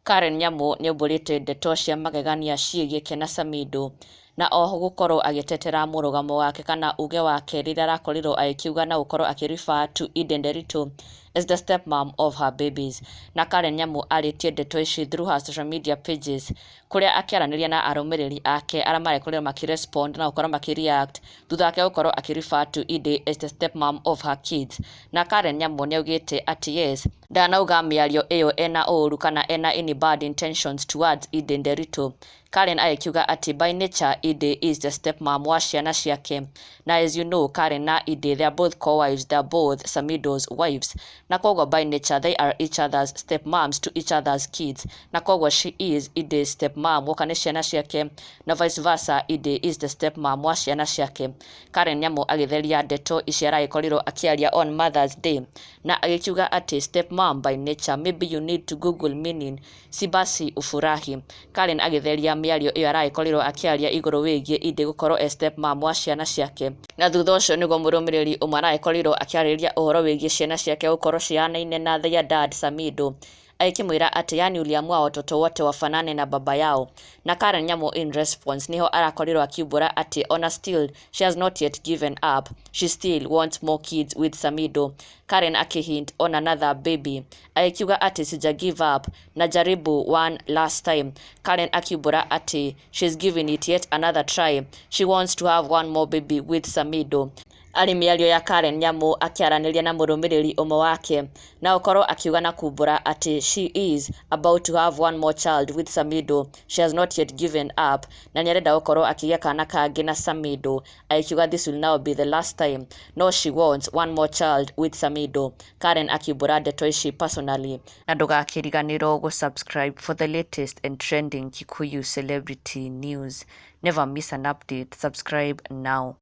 Karen Nyamu nĩaumbũrĩte ndeto cia magegania ciĩgiĩ Kena Samidoh na oho gũkorwo agĩtetera mũrũgamo wake kana uge wake rĩrĩa arakorirwo agĩkiuga na gũkorwo akĩ refer to Eden Nderitu as the step mom of her babies. Na Karen Nyamu arĩtie ndeto ici through her social media pages, kũrĩa akĩaranĩria na arũmĩrĩri ake arĩa marekorirwo makĩ respond na gũkorwo makĩ react thutha wake gũkorwo akĩ refer to Edday as the step mom of her kids. Na Karen Nyamu nĩaugĩte atĩ yes, ndanauga mĩario ĩyo ena ũru kana ena any bad intentions towards Edday Nderitu. Karen agĩkiuga atĩ by nature Edday is the step mom wa ciana ciake, na as you know, Karen na Edday, they are both co-wives, they are both Samidoh's wives, na koguo by nature they are each other's step moms to each other's kids. Na koguo she is Eday's step mom woka nĩ ciana ciake, na vice versa, Edday is the step mom wa ciana ciake. Karen Nyamu agĩtheria ndeto ici aragĩkorirwo akĩaria on Mother's Day na agĩkiuga atĩ step mom by nature, maybe you need to google meaning, si basi ufurahi. Karen agĩtheria mĩario ĩyo aragĩkorirwo akĩaria igũrũ wĩgiĩ Edday gũkorwo e step mom wa ciana ciake. Na thutha ũcio nĩguo mũrũmĩrĩri ũmwe aragĩkorirwo akĩarĩrĩria ũhoro wĩgiĩ ciana ciake gũkorwo cihanaine na their dad Samidoh, agĩkĩmwĩra atĩ yani uliamua watoto wote wafanane na baba yao. Na Karen Nyamu in response niho arakorirwo akiumbũra atĩ ona still she has not yet given up, she still wants more kids with Samidoh. Karen akihint on another baby, agĩkiuga atĩ sija give up, najaribu one last time. Karen akiumbũra atĩ she's giving it yet another try, she wants to have one more baby with Samidoh. Arĩ mĩario ya Karen Nyamu akĩaranĩria na mũrũmĩrĩri ũmwe wake na gũkorwo akiuga na kumbũra atĩ she is about to have one more child with Samidoh, she has not yet given up, na nĩarenda gũkorwo akĩgĩa kana kangĩ na Samidoh, agĩkiuga this will now be the last time, no she wants one more child with Samidoh. Karen akiumbũra ndeto ici personally. Na ndũgakĩriganĩrwo gũ-subscribe for the latest and trending Kikuyu celebrity news. Never miss an update. Subscribe now.